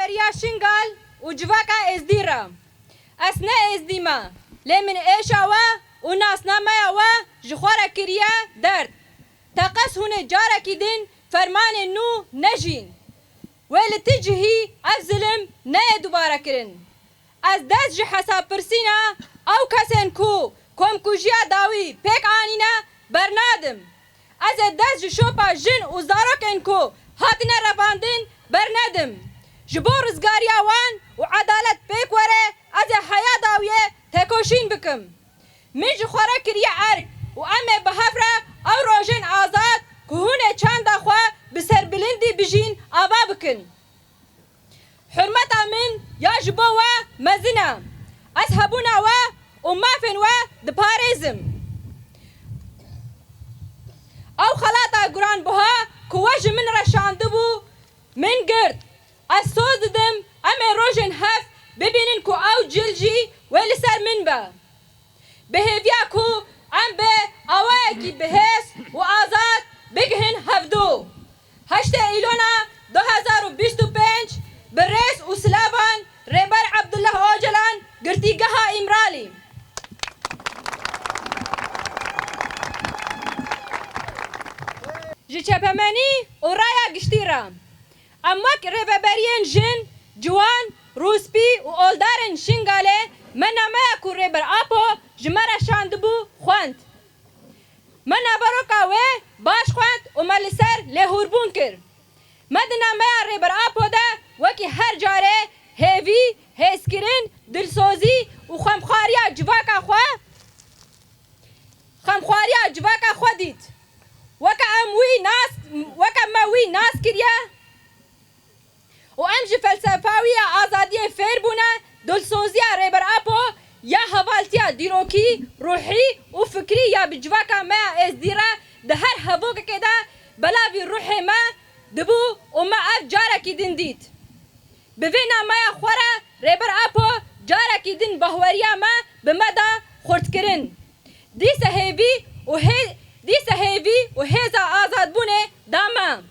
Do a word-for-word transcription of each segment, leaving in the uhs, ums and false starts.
Xweseriya Şingal û civaka Êzdî re. Ez ne Êzdî me, lê min êşa we û nasnameya we ji xwe re kiriye derd. Teqez hûn ê carekî din fermanên nû nejîn. Wê li ti cihî ev zilim neyê dubare kirin. Ez dest ji hesabpirsîna ew kesên ku komkujiya dawî pêk anîne bernadim. Ez ê dest ji şopa jin û zarokên ku hatine revandin bernedim. Ji bo rizgariya wan û edalet pêk were, ez ê heya dawiyê têkoşîn bikim. Min ji xwe re kiriye erk û em ê bi hev re ew rojên azad ku hûn ê çanda xwe bi serbilindî bijîn ava bikin. Hurmeta min ya ji bo we mezin e. Ez hebûna we û mafên we diparêzim. Ew xelata giranbuha ku we ji min re şandibû, min girt. Ez soz didim, em ê rojên hev bibînin ku ew cil jî wê li ser min be. Bi hêviya ku em bi awayekî bihêz û azad bigihin hevdû. Heştê Îlona du hezar û bîst û pênc, bi rêz û silavan Rêber Abdullah Ocalan, Girtîgeha Îmralî. Ji çepemenî û raya giştî re. Em wek rêveberiyên jin, ciwan, rûspî û oldarên Şingalê me nameya ku Rêber Apo ji me re şandibû xwend. Me naveroka wê baş xwend û me li ser lêhûrbûn kir. Me di nameya Rêber Apo de wekî her carê hêvî, hêzkirin, dilsozî û xwemxwariya civaka xwe, xwemxwariya civaka xwe dît. Weke em wî nas, weke me wî nas kiriye û em ji felsefeya wî ya azadiyê fêr bûne, dilsoziya Rêber Apo ya hevaltiya dîrokî, ruhî û fikrî ya bi civaka me ya Êzdî re di her hevokekê de belavî ruhê me dibû û me ev carekî din dît. Bi vê nameya xwe re Rêber Apo carekî din bahweriya me bi me da xurtkirin. Dîse hêvî û hê-, dîse hêvî û hêza azadbûnê da me.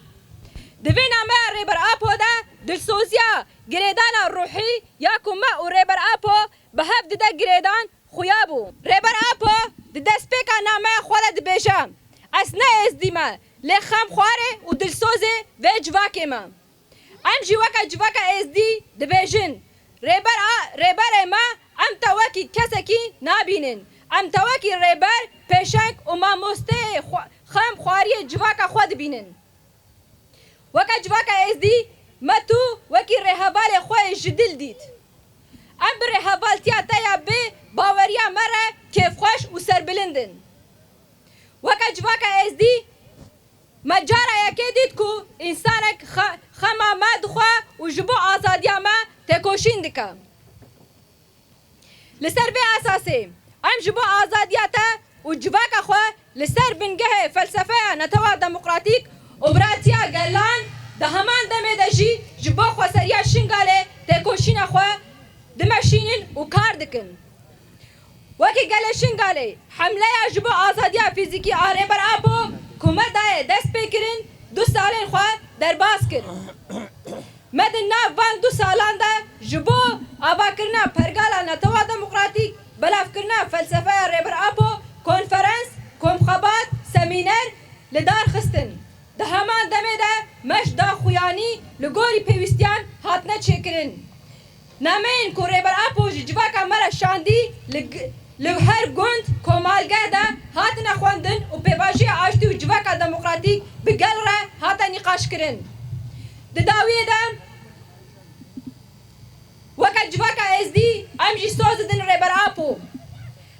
Di vê nameya Rêber Apo de dilsoziya girêdana ruhî ya ku me û Rêber Apo bi hev dide girêdan xuya bû. Rêber Apo di destpêka nameya xwe de dibêje, Ez ne Êzdî me, lê xemxwarê û dilsozê vê civakê me. Em jî weke civaka Êzdî dibêjin, Rêber a, Rêberê me, em te wekî kesekî nabînin. Em te wekî rêber, pêşeng û mamosteyê xwe, xem xwariyê civaka xwe dibînin. Weke civaka Êzdî me tu wekî rêhevalê xwe yê ji dil dît. Em bi rêhevaltiya te ya bi baweriya me re kêfxweş û serbilind in. Weke civaka Êzdî me cara yekê dît ku însanek xe-, xema me dixwe û ji bo azadiya me têkoşîn dike. Li ser vê esasê, em ji bo azadiya te û civaka xwe li ser bingehê felsefeya Netewa Demokratîk û Biratiya Gelan di heman demê de jî ji bo xweseriya Şingalê têkoşîna xwe dimeşînin û kar dikin. Wekî gelê Şingalê hemleya ji bo azadiya fîzîkî a Rêber Apo ku me dayê dest pê kirin, du salên xwe derbas kir. Me di nav van du salan de ji bo avakirina pergala Netewa Demokratîk, belavkirina felsefeya Rêber Apo, konferans, komxebat, semîner li dar xistin. Di heman demê de me ji daxuyanî li gorî pêwîstiyan hatine çêkirin. Nameyên ku Rêber Apo ji civaka me re şandî li g-, li her gund, komalge de hatine xwendin û pêvajoya aştî û civaka demokratîk bi gel re hate nîqaşkirin. Di dawiyê de weke civaka Êzdî em jî soz didin Rêber Apo.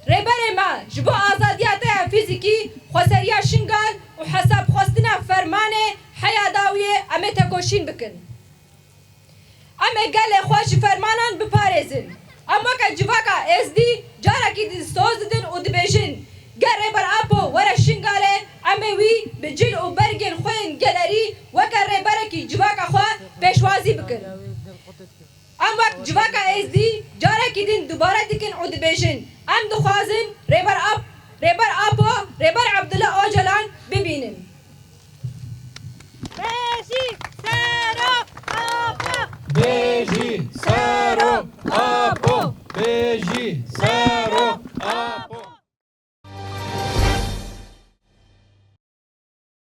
Rêberê me, ji bo azadiya te ya fîzîkî, xweseriya Şingal û hesabxwestina fermanê heya dawiyê em ê tekoşîn bikin. Em ê gelê xwe ji fermanan biparêzin. Em weke civaka Êzdî carekî din soz didin û dibêjin, ger Rêber Apo were Şingalê, em ê wî bi cil û bergên xwe yên gelerî weke rêberekî civaka xwe pêşwazî bikin. Em wek civaka Êzdî carekî din dubare dikin û dibêjin, em dixwazin Rêber Ap-, Rêber Apo, Rêber Abdullah Ocalan bibînin. Beşî Serok Apo! Bêjî Sero Apo. Bêjî Sero Apo.